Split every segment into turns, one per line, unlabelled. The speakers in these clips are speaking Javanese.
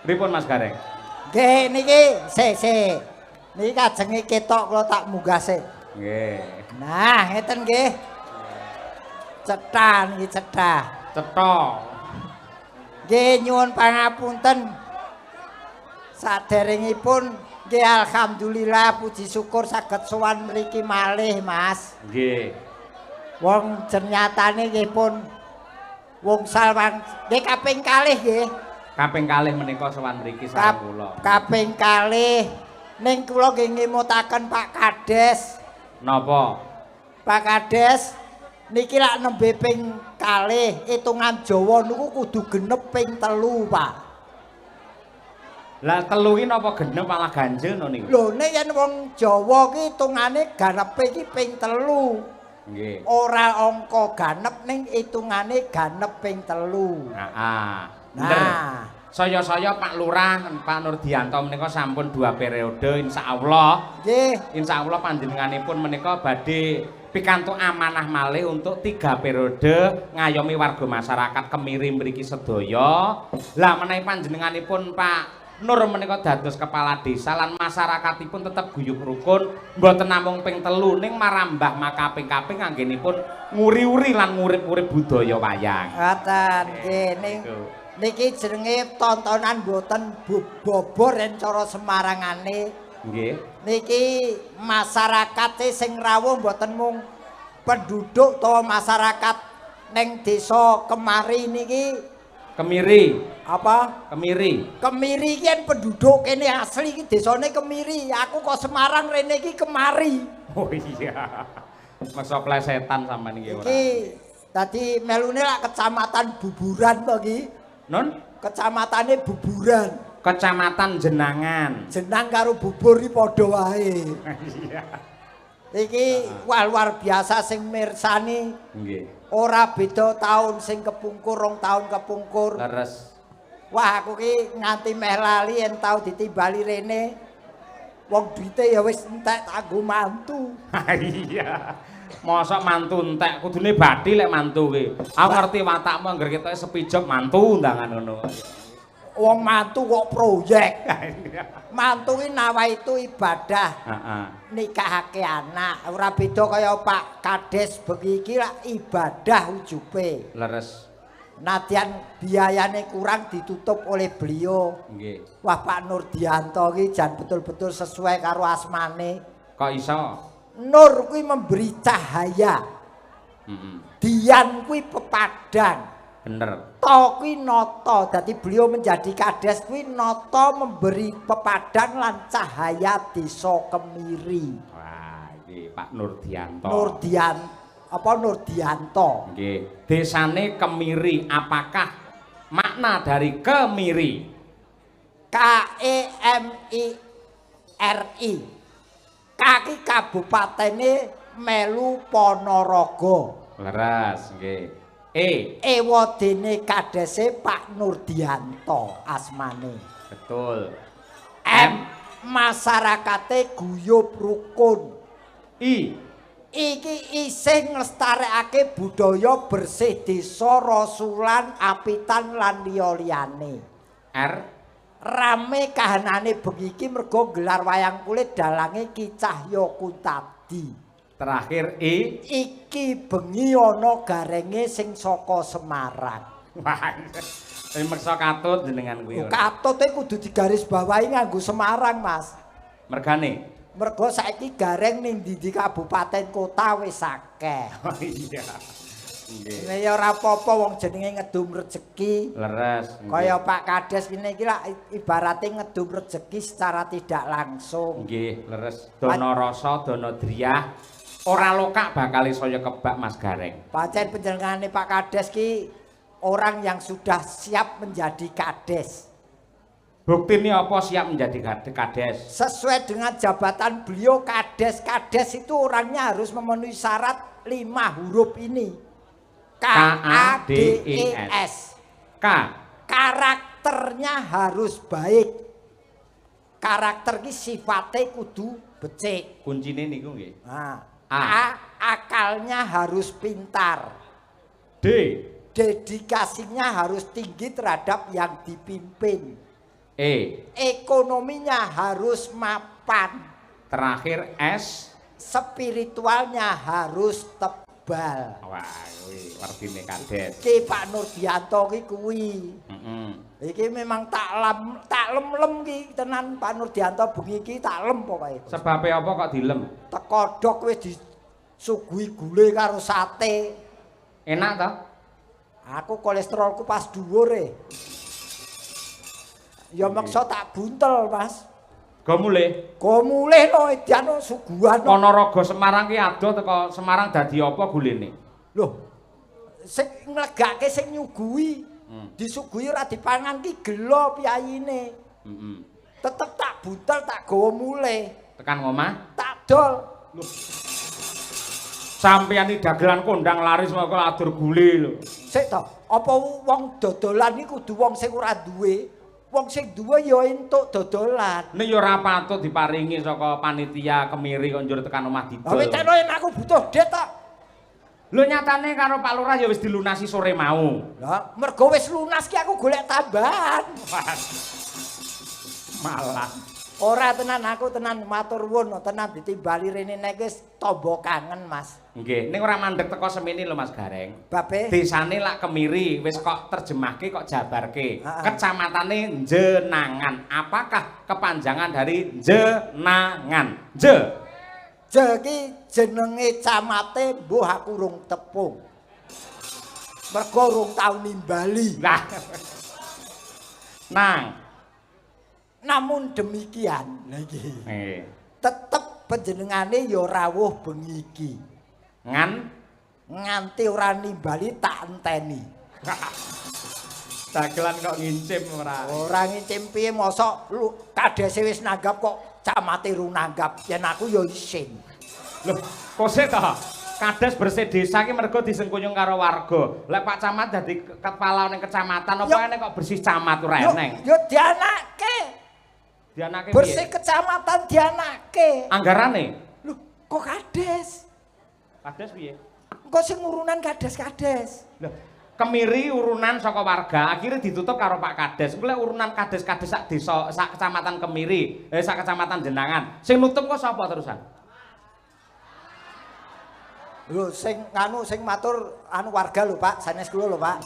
Pripun Mas Gareng?
Nggih niki sik sik. Niki kajenge ketok kula tak munggah sik.
Nggih.
Nah, ngeten nggih. Cetha niki cetha.
Cetha.
Nggih nyuwun pangapunten. Saderengipun nggih alhamdulillah puji syukur saged sowan mriki malih, Mas.
Nggih.
Wong nyatane nggih pun wungsal nggih kaping kalih nggih.
Kaping kalih menika sowan mriki sareng kula.
Kaping kalih ning kula nggih ngemutaken Pak Kades.
Napa?
Pak Kades niki lak nembe ping kalih, hitungan Jawa niku kudu genep ping 3, Pak.
Lah telu ki napa genep malah ganjil no niku?
Lho nek yen wong Jawa ki hitungane ganepe iki ping 3.
Nggih.
Ora angka ganep ning hitungane ganep ping 3.
Heeh. Bener.
Nah,
saya-saya Pak Lurah Pak Nurdianto menika sampun 2 periode insyaallah.
Nggih.
Insyaallah panjenenganipun menika badhe pikantuk amanah malih untuk 3 periode ngayomi warga masyarakat Kemiri mriki sedaya. Lah menawi panjenenganipun Pak Nur menika dados kepala desa lan masyarakatipun tetep guyub rukun, mboten namung ping 3 ning marambah makaping-kaping anggenipun nguri-uri lan ngurip-urip budaya wayang.
Ngoten nggih ning niki jenenge tontonan mboten bobor yen cara Semarangane.
Nggih.
Niki masyarakate sing rawuh mboten mung penduduk utawa masyarakat ning desa Kemari niki.
Kemiri.
Apa?
Kemiri.
Kemiri iki yen penduduk kene asli iki desane Kemiri. Aku kok Semarang rene iki Kemari.
Oh iya. Maksa plesetan sampean iki ora.
Iki dadi melune lak kecamatan Buburan to iki.
Nun?
Kecamatane Buburan.
Kecamatan Jenangan.
Jenang karo bubur iki padha wae.
Iya.
Iki wah luar biasa sing mirsani.
Nggih.
Ora beda taun sing kepungkur, 2 tahun kepungkur.
Leres.
Wah, aku ki nganti meh lali yen tau ditimbali rene. Wong duwite ya wis entek tak nggo mantu.
Iya. Mosok mantu entek, kudune bathi lek mantu ki. Aku ngerti watakmu angger ketoke sepi job mantu undangan ngono.
Wong mantu kok proyek. Mantu ki nawaitu ibadah.
Heeh.
Nikahake anak. Ora beda kaya Pak Kades bengi iki lak ibadah ujube.
Leres.
Nadyan biayane kurang ditutup oleh beliau.
Nggih.
Wah Pak Nurdianto ki jan betul-betul sesuai karo asmane.
Kok iso?
Nur kuwi memberi cahaya.
Heeh.
Dian kuwi pepadang.
Bener.
To kuwi nata. Dadi beliau menjadi kades kuwi nata memberi pepadang lan cahaya desa Kemiri.
Wah, iki Pak Nurdianto.
Nurdianto.
Nggih. Desane Kemiri, apakah makna dari Kemiri?
K E M I R I. Kaki kabupatene melu Ponorogo.
Leres, nggih. E.
Ewadene kadese Pak Nurdianto asmane.
Betul.
M. Masyarakate guyub rukun.
I.
Iki isih nglestarekake budaya bersih desa, rasulan, apitan lan liya-liyane.
R.
Rame kahanane bengi iki mergo gelar wayang kulit dalange Ki Cahya Kuntadi.
Terakhir I.
Iki bengi ana garenge sing saka Semarang.
Wah, ini meksa katut jenengan kuwi.
Katute kudu digarisbawahi nganggo Semarang, Mas.
Mergane?
Mergo saiki gareng ning ndi-ndi kabupaten kota wis akeh.
Oh iya. Nggih.
Ya ora apa-apa wong jenenge ngedum rejeki.
Leres.
Kaya Pak Kades ngene iki lak ibarate ngedum rejeki secara tidak langsung.
Nggih, leres. Dana rasa, dana driyah. Ora lokak bakal saya kebak Mas Gareng.
Pancen panjenengane Pak Kades ki orang yang sudah siap menjadi kades.
Buktine apa siap menjadi kades?
Sesuai dengan jabatan beliau kades. Kades itu orangnya harus memenuhi syarat 5 huruf ini. K A D E S.
K.
Karakternya harus baik. Karakter ki sifate kudu becik.
Kuncine niku nggih.
Nah, A, akalnya harus pintar.
D,
dedikasinya harus tinggi terhadap yang dipimpin.
E.
Ekonominya harus mapan.
Terakhir S.
Spiritualnya harus tebal.
Wah, kuwi werdine Kades.
Iki Pak Nurdianto ki kuwi.
Heeh.
Iki memang tak lem-lem ki tenan Pak Nurdianto bengi iki tak lem pokoke.
Sebabe apa kok dilem?
Teko dok wis disuguhi gule karo sate.
Enak to?
Aku kolesterolku pas dhuwur e. Ya meksa tak buntel, Mas.
Go mulih.
Go mulih no edan suguhan.
Ponorogo Semarang ki adoh teko Semarang dadi apa gulene?
Loh. Sing nglegake sing nyuguhi. Disuguhi ora dipangan ki gelo piyayine.
Heeh.
Tetep tak buntel tak gawa mulih.
Tekan ngomah?
Tak dol.
Loh. Sampeyan iki dagelan kondang laris moko adur gule lho.
Sik to, apa wong dodolan iki kudu wong sing ora duwe? Wong sing duwe ya entuk dodolan.
Nek ya ora patut diparingi saka panitia Kemiri kok njur tekan omah didol.
Lah weteno yen aku butuh det tok.
Lho nyatane karo Pak Lurah ya wis dilunasi sore mau.
Lah mergo wis lunas ki aku golek tambahan.
Malah
ora tenan aku tenan matur nuwun tenan ditimbali rene nek wis tamba kangen Mas.
Nggih, ning ora mandek teko semene lho Mas Gareng.
Bape
desane lak Kemiri wis kok terjemahke kok jabarke. Kecamatane Jenangan. Apakah kepanjangan dari Jenangan? Je.
Je ki jenenge camate mbuh aku rung tepung. Mergo rung tau nimbali.
Lah. Nang.
Namun demikian, lha iki. Tetep panjenengane ya rawuh bengi iki. Nganti ora nimbali tak enteni.
Dagelan kok ngincim ora?
Ora ngincim piye mosok lu kadese wis nanggap kok camate rung nanggap. Yen aku ya isin.
Lho, kose to? Kades bersih desa ki mergo disengkuyung karo warga. Lek Pak Camat dadi kepala ning kecamatan apa eneng kok bersih camat ora eneng?
Yo dianake.
Dianake piye?
Bersih kecamatan dianake.
Anggarane?
Lho, kok kades?
Kades piye?
Engko sing urunan kades-kades.
Lho, Kemiri urunan saka warga akhirnya ditutup karo Pak Kades. Kuwi lek urunan kades-kades sak desa, sak kecamatan Kemiri, sak kecamatan Jenangan. Sing nutup kok sapa terusan?
Lho sing anu sing matur anu warga lho Pak, sanes kula lho Pak.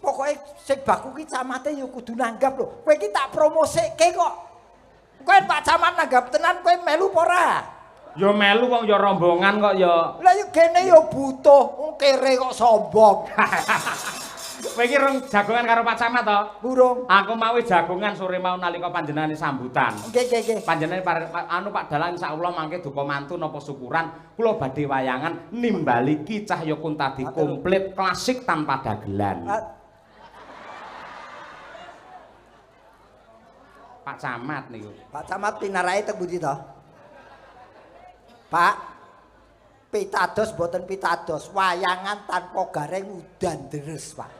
Pokoke sing baku ki camate ya kudu nanggap lho. Kowe iki tak promosike kok. Kowe Pak Camat nanggap tenan kowe melu apa ora?
Ya melu wong ya rombongan kok ya.
Lah ya kene ya butuh, wong kere kok sombong.
Kowe iki rong jagongan karo Pak Camat to?
Burung.
Aku mau jagongan sore mau nalika panjenengane sambutan.
Nggih, nggih, nggih.
Panjenengane anu Pak Dalang insyaallah mangke duka mantu napa syukuran, kula badhe wayangan nimbali Ki Cahya Kuntadi komplit klasik tanpa dagelan. Pak Camat niku.
Pak Camat pinarahe teng pundi to? Pak, pitados mboten pitados, wayangan tanpa gareng udan deres, Pak.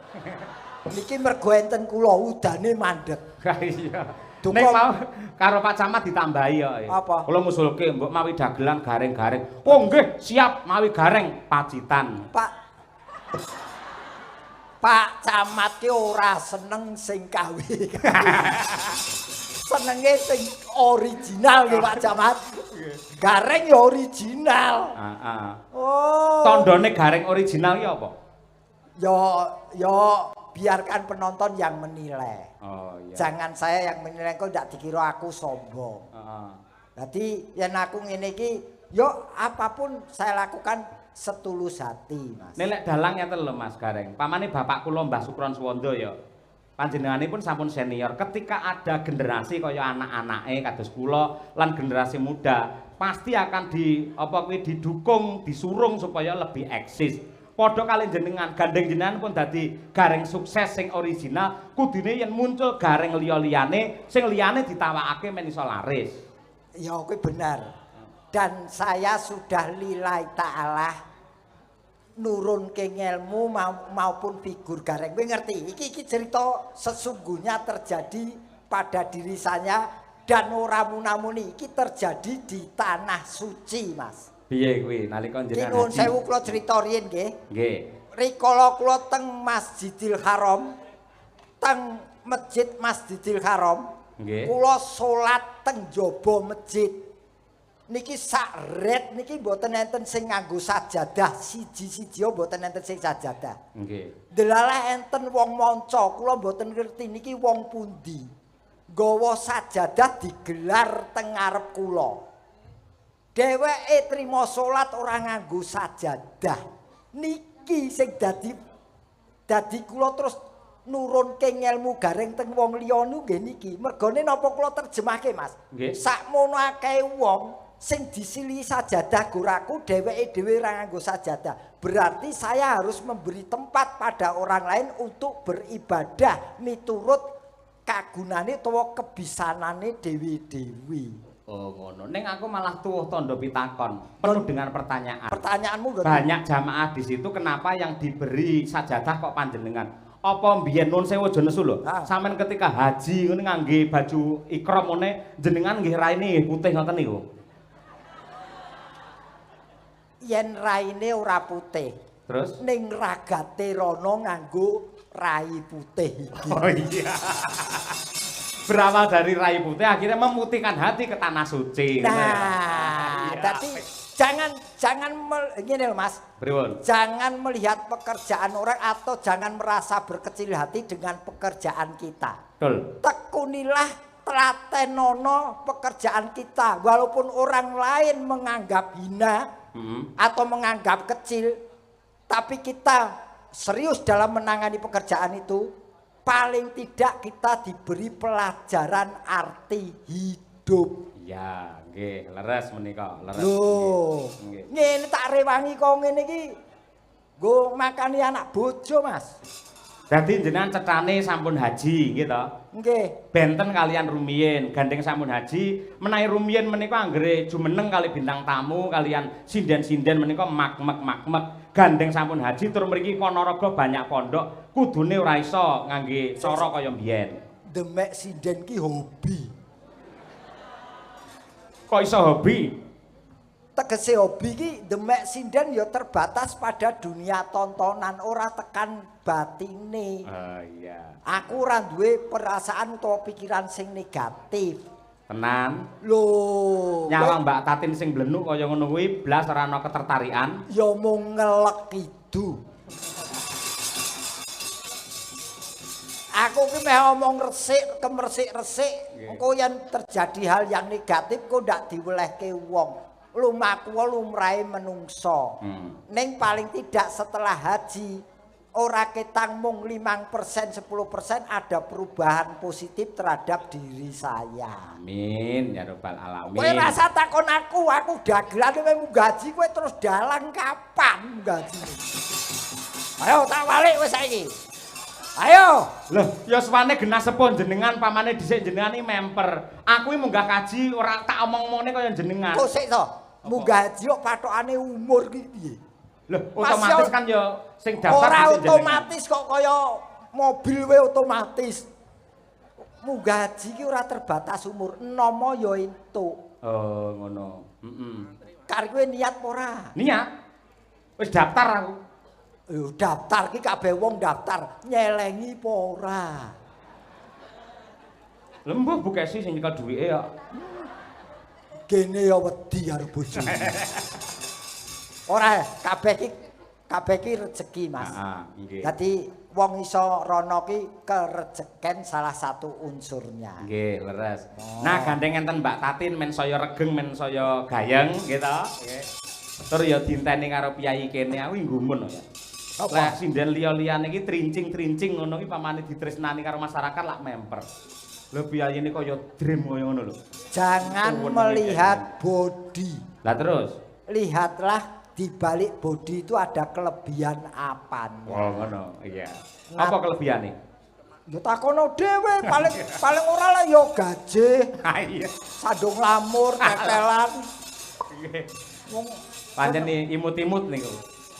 Niki mergo enten kula udane mandeg.
Iya. Nek mau karo Pak Camat ditambahi ya.
Apa?
Kula ngusulke mbok mawi dagelan gareng-gareng. Oh nggih, siap mawi gareng Pacitan.
Pak Pak Camat ki ora seneng sing KW. Senenge sing original lho Pak Camat. Gareng ya original.
Heeh.
Oh.
Tandane gareng original ki apa?
Ya ya biarkan penonton yang menilai.
Oh iya.
Jangan saya yang menilai kok ndak dikira aku sombong.
Heeh.
Dadi yen aku ngene iki yo apapun saya lakukan setulus hati, Mas.
Nek lek dalang ngeten lho Mas Gareng. Pamane bapak kula Mbah Sukron Suwondo ya. Panjenenganipun sampun senior. Ketika ada generasi kaya anak-anake kados kula lan generasi muda pasti akan di apa kuwi didukung, disurung supaya lebih eksis. Padha kali jenengan, gandeng jenengan pun dadi gareng sukses sing original, kudune yen muncul gareng liya-liyane, sing liyane ditawakake men iso laris.
Ya kuwi benar. Dan saya sudah lillahi ta'ala nurunke ngelmu maupun figur gareng. Kowe ngerti, iki cerita sesungguhnya terjadi pada diri saya dan ora munamuni iki terjadi di tanah suci, Mas.
Piye kuwi nalika jenengan?
Nuwun sewu kula crita riyin nggih.
Nggih.
Rikala kula teng Masjidil Haram teng Masjid Masjidil Haram.
Nggih.
Kula salat teng jaba masjid. Niki sak ret niki mboten enten sing nganggo sajadah, siji-siji mboten enten sing sajadah.
Nggih.
Delalah enten wong manca, kula mboten ngerti niki wong pundi. Nggawa sajadah digelar teng ngarep kula. Dheweke trima salat ora nganggo sajadah. Niki sing dadi kula terus nurunke ngelmu gareng teng wong liya niku nggih niki. Mergone napa kula terjemahke, Mas?
Nggih.
Sakmono akeh wong sing disilihi sajadah goraku, dheweke dhewe ora nganggo sajadah. Berarti saya harus memberi tempat pada orang lain untuk beribadah miturut kagunane utawa kebisanane dhewe-dhewe.
Oh ngono. Ning aku malah tuwuh tandha pitakon, penuh dengan pertanyaan.
Pertanyaanmu nggo
Banyak jamaah di situ, kenapa yang diberi sajadah kok panjenengan? Apa mbiyen, nun sewu aja nesu lho. Sampeyan ketika haji ngene ngangge baju ihram ngene, jenengan nggih raine nggih putih ngoten niku.
Yen raine ora putih.
Terus?
Ning ragate rono nganggo rai putih iki.
Oh iya. Berawal dari rai putih akhirnya memutihkan hati ke tanah suci.
Nah,
Iya.
dadi jangan jangan ngene lho Mas.
Pripun?
Jangan melihat pekerjaan orang atau jangan merasa berkecil hati dengan pekerjaan kita.
Betul.
Tekunilah, tlatenono pekerjaan kita walaupun orang lain menganggap hina atau menganggap kecil, tapi kita serius dalam menangani pekerjaan itu, paling tidak kita diberi pelajaran arti hidup.
Ya, nggih, leres menika, leres.
Lho,
Nggih.
ngene tak rewangi kok ngene iki nggo makani anak bojo, Mas.
Dadi jenengan cetane sampun haji, nggih to?
Nggih.
Benten kalian rumiyin, gandeng sampun haji, menawi rumiyin menika anggere jumeneng kali bintang tamu kalian sinden-sinden menika mak-mek mak-mek. Gandeng sampun haji tur mriki Ponorogo banyak pondok, kudune ora iso ngangge cara kaya mbiyen.
Demek sinden ki hobi.
Kok iso hobi?
Tegese hobi ki demek sinden ya terbatas pada dunia tontonan, ora tekan batine.
Oh iya.
Aku ora duwe perasaan utawa pikiran sing negatif.
Tenan.
Lho,
Nyawang Mbak Tatin sing blenuk kaya ngono kuwi blas ora ana ketertarikan.
Ya mung ngelek idu. Aku ki meh omong resik, kemersik-resik, engko yen terjadi hal yang negatif kok ndak diwelehke wong. Lumaku lumrahe menungso. Ning paling tidak setelah haji ora ketang mung 5% 10% ada perubahan positif terhadap diri saya.
Amin ya rabbal alamin.
Kowe rasa takon aku, aku dagelan kowe munggah haji, kowe terus dalang kapan munggah haji? Ayo tak balik wis saiki. Ayo.
Loh, ya suwane genah sepuh jenengan pamane dhisik jenengan iki memper. Aku iki munggah kaji ora tak omong-omongne kaya jenengan.
Kok sik to? Munggah haji kok patokane umur ki piye?
Loh,
Mas,
otomatis
ya-
kan ya sing daftar
Ora
dhisik jenengan.
otomatis kok kaya mobil we otomatis. Munggah haji ki ora terbatas umur, enomo ya entuk.
Oh, ngono. Heeh.
Kar kowe niat apa ora?
Niat. Wis daftar aku.
Lho, daftar ki kabeh wong daftar, nyelengi apa ora?
Lha mbuh Bu Kesi sing nyekel duwike kok.
Kene ya wedi karo bojone. Ora, kabeh ki rejeki, Mas.
Heeh, nggih.
Dadi wong iso rono ki kerejeken salah satu unsurnya.
Nggih, leres. Nah, gandeng enten Mbak Tatin men saya regeng men saya gayeng nggih to. Nggih. Tur ya dinteni karo piyayi kene aku gumun ya.
Apa?
Lek sinden liya-liyane iki trincing-trincing ngono ki pamane ditresnani karo masyarakat lak memper. Lho piyayine kaya dream kaya ngono lho.
Jangan
Tuwun
melihat body.
Lah terus?
Lihatlah di balik body itu ada kelebihan apanya.
Oh ngono, iya. Apa kelebihane?
Ya takono dhewe, paling paling ora lah ya gajih,
Ha iya.
sandung lamur, tetelan.
Nggih.
Wong
Pancen imut-imut niku.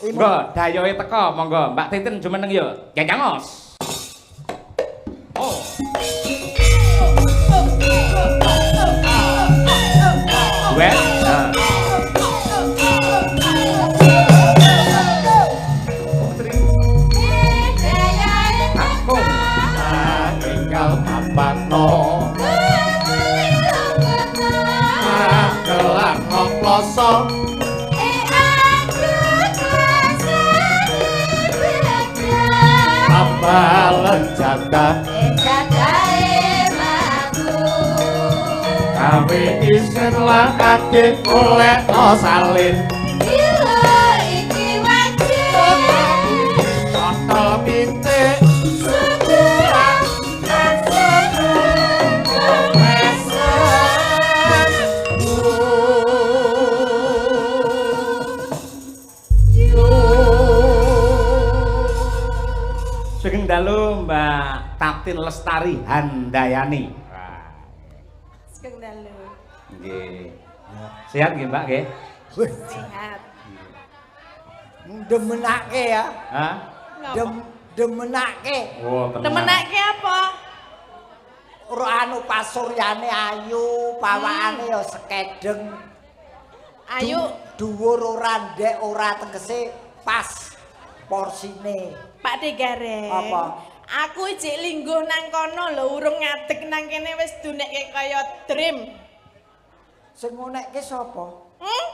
Imut.
Monggo, dayohe teko, monggo. Mbak Titin jumeneng yo. Jajangos. Oh. Duet. Nah. Putri. Aku. lompatno. Magelang ngoploso. Tambalen janda. Kawe isin lakake golekno salin. Totol pitik Sugeng dalu Mbak Tatin Lestari Handayani.
Sugeng dalu.
Nggih. Sehat nggih Mbak nggih?
Sehat.
Demenake ya.
Hah?
Demenake.
Oh, temen.
Demenake apa?
Ora anu pasuryane ayu, pawakane ya sekedeng.
Ayu
dhuwur ora ndek ora tegese pas porsine.
Pak De Gareng.
Apa?
Aku ijik lingguh nang kono lho urung ngadeg nang kene wis dunekke kaya dream.
Sing ngonekke sapa?
Hmm?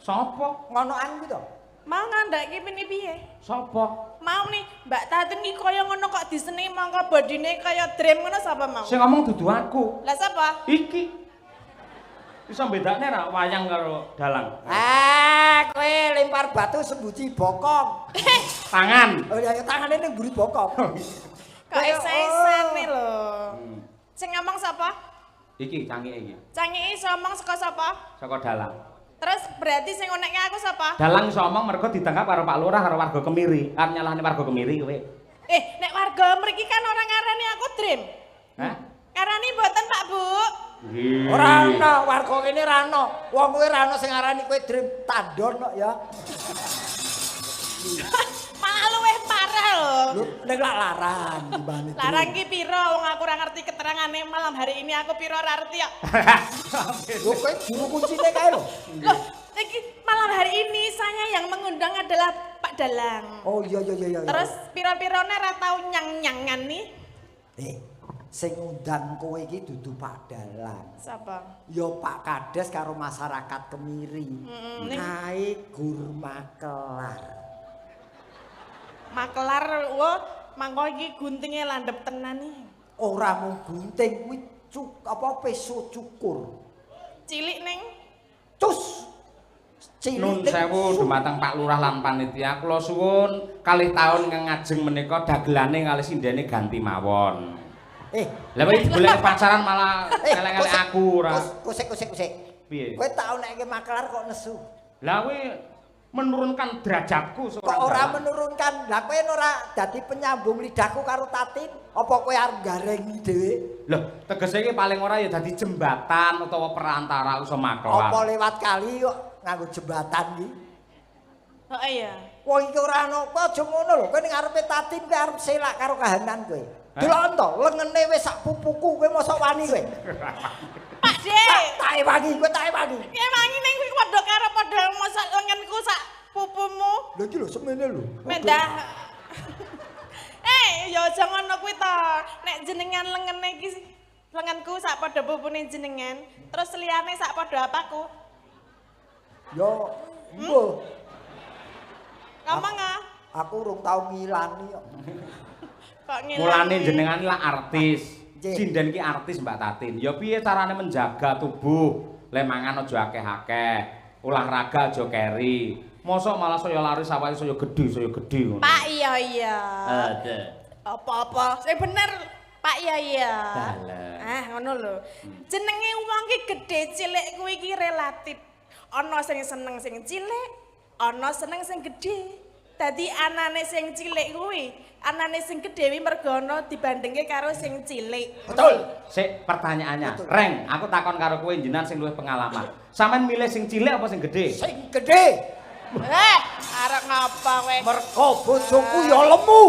Sapa?
Ngonokan kuwi to?
Mau ngandhake pini piye?
Sapa?
Mau nih Mbak Tatin iki kaya ngono kok disenengi mongko bodine kaya dream ngono sapa mau?
Sing ngomong dudu aku.
Lah sapa?
Iki. Bisa bedakne ra wayang karo dalang?
Ah, kowe lempar batu sembuji bokong.
Tangan.
Oh ya tangane ning mburi bokong.
Kok esa-esane lho. Sing ngomong sapa?
Iki cangike iki.
Cangike iso omong saka sapa?
Saka dalang.
Terus berarti sing ngonekke aku sapa?
Dalang iso omong mergo ditangkap karo Pak Lurah karo warga Kemiri. Arep nyalahne warga Kemiri kowe.
Nek warga mriki kan ora ngarani aku dream.
Hah?
Ngarani mboten Pak Bu.
Ora ana warga kene ora ana. Wong kowe ora ana sing ngarani kowe dream tandon kok ya.
Malah luwih parah lho.
Lho ning lak larang timbane.
Larang ki pira wong aku ora ngerti keterangane malam hari ini aku pira ora ngerti kok.
Lho kowe juru kuncine kae lho.
Loh, iki malam hari ini saya yang mengundang adalah Pak Dalang.
Oh iya iya iya.
Terus pira-pirane ora tau nyang-nyangan nih.
Sing ngundang kowe iki dudu Pak Dalang.
Sapa?
Ya Pak Kades karo masyarakat Kemiri. Kae gur makelar.
Makelar wo, mangko iki guntinge landhep tenan iki.
Ora mung gunting kuwi apa peso cukur.
Cilik ning
cus. Cilik.
Nun sewu dumateng Pak Lurah lan panitia kula suwun kalih taun ngajeng menika dagelane kalih sindene ganti mawon. Lah kowe golek pacaran malah ngelek-ngelek aku ora.
Kusik-kusik-kusik.
Piye?
Kowe tau nek makelar kok nesu.
Lah kowe menurunkan derajatku seorang.
Kok ora menurunkan? Lah kowe ora dadi penyambung lidahku karo Tatin, apa kowe arep garengi dhewe?
Loh, tegese iki paling ora ya dadi jembatan utawa perantara iso makelar.
Apa lewat kali kok nganggo jembatan iki?
Heeh iya.
Wong iki ora ana, kowe aja ngono lho. Kowe ning ngarepe Tatin kowe arep selak karo kahanan kowe. Delok to, lengene wis sak pupuku, kowe mosok wani kowe.
Pak De.
Tak ewangi, kowe tak ewangi.
Ewangi ning kuwi padha karo padha mosok lengenku sak pupumu.
Lho iki lho semene lho.
Mendah. Ya aja ngono kuwi to. Nek jenengan lengene iki lengenku sak padha pupune jenengan, terus liyane sak padha apaku?
Yo, mbuh.
Ngomong ah.
Aku urung tau ngilani kok.
Mulane jenengan lah artis. Sinden ki artis Mbak Tatin. Ya piye carane menjaga tubuh? Le mangan aja akeh-akeh, olahraga aja keri. Mosok malah saya laris awake saya gedhe ngono.
Pak iya iya. Apa-apa. Sing bener Pak iya iya. Ah ngono lho. Jenenge wong ki gedhe cilik kuwi ki relatif. Ana sing seneng sing cilik, ana seneng sing gedhe. Dadi anane sing cilik kuwi, anane sing gedhe kuwi mergo ana dibandingke karo sing cilik.
Betul.
Sik pertanyaannya. Betul. Reng, aku takon karo kowe jenengan sing luwih pengalaman. Sampeyan milih sing cilik apa sing gedhe?
Sing gedhe.
Arep ngapa kowe?
Mergo bojoku ya lemu.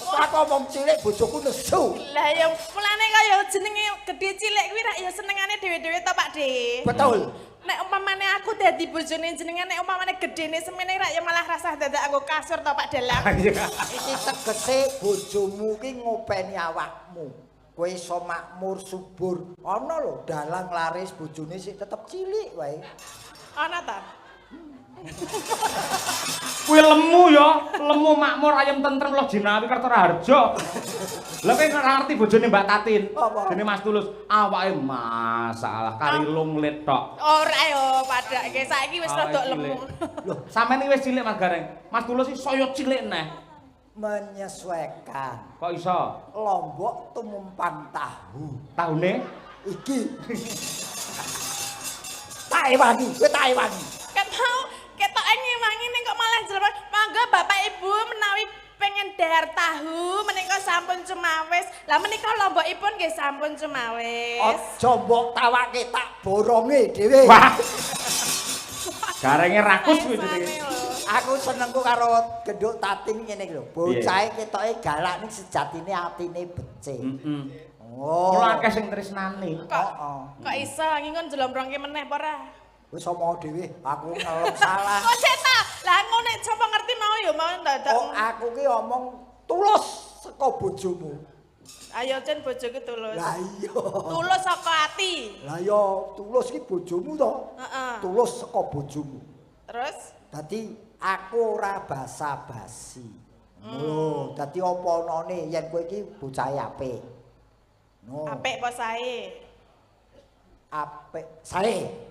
Aku ngomong cilik bojoku nesu.
Lah ya mulane kaya jenenge gedhe cilik kuwi rak ya senengane dhewe-dhewe to Pak De.
Betul.
Nek umpamane aku dadi bojone jenengan, nek umpamane gedene semene rak ya malah rasah dadak anggo kasur to Pak Dalang.
Iki tegese bojomu ki ngopeni awakmu. Kowe iso makmur subur. Ana lho dalang laris bojone sik tetep cilik wae.
Ana ta?
Kuwi lemu ya, lemu makmur ayem tentrem loh jinawi Kertoraharjo. Lah kowe ora ngerti bojone Mbak Tatin. Dene Mas Tulus, awake masalah kari lunglit tok.
Ora yo padake saiki wis rada lemu.
Lho, sampean iki wis cilik Mas Gareng. Mas Tulus iki saya cilik neh.
Menyesuaikan.
Kok iso?
Lombok tumumpang tahu.
Tahune
iki. Tak ewangi, kowe tak ewangi.
Ketau ketoke ngewangi ning kok malah jelema. Monggo Bapak Ibu menawi pengen dahar tahu menika sampun cumawis. Lah menika lombokipun nggih sampun cumawis.
Aja mbok tawake tak boronge dhewe.
Wah. Garenge rakus kuwi jenenge.
Aku senengku karo genduk Tatin ngene iki lho. Bocahe ketoke galak ning sejatine atine becik.
Heeh.
Oh.
Kula akeh sing tresnani.
Kok kok iso ngingon jlombrongke meneh apa ora?
Wis omong dhewe, aku ngelok salah.
Kok sik ta? Lah ngono nek sapa ngerti mau ya mau dadak.
Oh, aku ki omong tulus saka bojomu.
Ayo Cen bojoku tulus.
Lah iya.
Tulus saka ati.
Lah iya, tulus ki bojomu to.
Heeh.
Tulus saka bojomu.
Terus?
Dadi aku ora basa-basi. Lho, dadi apa anane yen kowe iki bocah apik. No.
Apik apa sae?
Apik sae.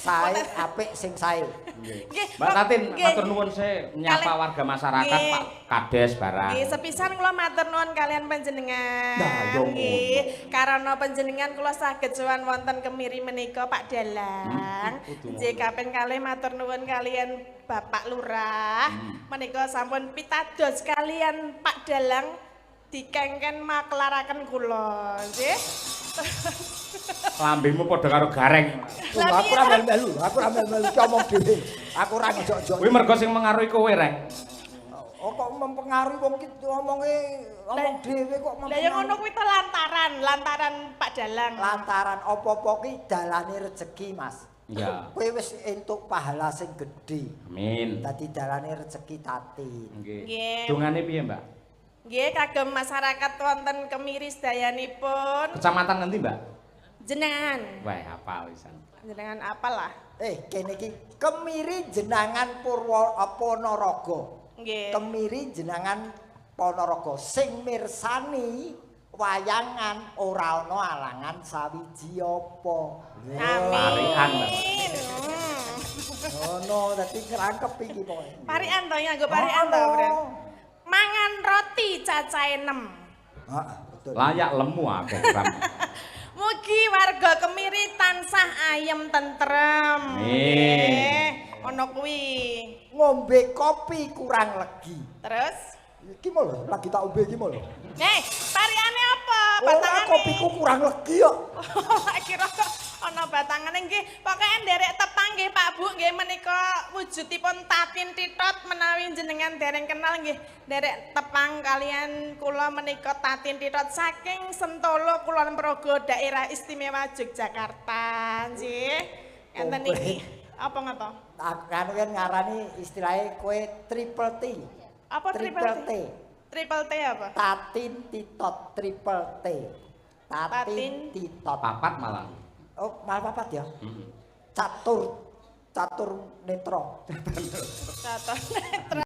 Sae apik sing sae.
Nggih.
Mbak Tatin matur nuwun sik nyapa warga masyarakat Pak Kades barang.
Nggih, sepisan kula matur nuwun kalian panjenengan. Nggih, karana panjenengan kula saged sowan wonten Kemiri menika Pak Dalang. Nggih, kaping kalih matur nuwun kalian Bapak Lurah. Menika sampun pitados kalian Pak Dalang dikengken maklaraken kula, nggih.
Lambemu padha karo Gareng.
Aku ora melu-melu, aku ora melu-melu ki omong dhewe. Aku ora ngejok-jok.
Kuwi mergo sing mengaruhi kowe, Reng.
Oh, kok mempengaruhi wong ki omonge omong dhewe kok mempengaruhi.
Lah ya ngono kuwi to lantaran Pak Dalang.
Lantaran apa-apa ki dalane rejeki, Mas.
Iya.
Kowe wis entuk pahala sing gedhe.
Amin.
Dadi dalane rejeki Tatin.
Nggih. Dongane piye, Mbak?
Nggih, kagem masyarakat wonten Kemiri sedayanipun.
Kecamatan ngendi, Mbak?
Jenengan.
Wah, hafal pisan.
Jenengan apal lah.
Kene iki Kemiri Jenangan Purwo Ponorogo.
Nggih.
Kemiri Jenangan Ponorogo sing mirsani wayangan ora ana alangan sawiji apa.
Amin.
Parikan, Mbak.
Ngono, dadi ngrangkep iki pokoke.
Parikan to nganggo parikan to, Bren. Mangan roti cacahe 6.
Heeh, betul.
Layak lemu akeh, Bang.
Mugi warga Kemiri tansah ayem tentrem.
Amin.
Ono kuwi.
Ngombe kopi kurang legi.
Terus?
Iki mau lho, lagi tak ombe iki mau lho.
Parikane apa?
Ora
Batangane.
kopiku kurang legi kok.
Kira kok ana batangane nggih. Pokoke nderek tepang nggih Pak Bu nggih menika wujudipun Tatin Titot menawi jenengan dereng kenal nggih nderek tepang kalian kula menika Tatin Titot saking Sentolo Kulon Progo Daerah Istimewa Yogyakarta nggih. Ngenten iki. Apa ngoto?
Aku kan ngarani istilahnya kowe triple T.
Apa triple T? Triple T apa?
Tatin Titot triple T. Tatin Titot.
Papat malah.
Oh, malah papat ya? Catur, catur netro.
Catur netro.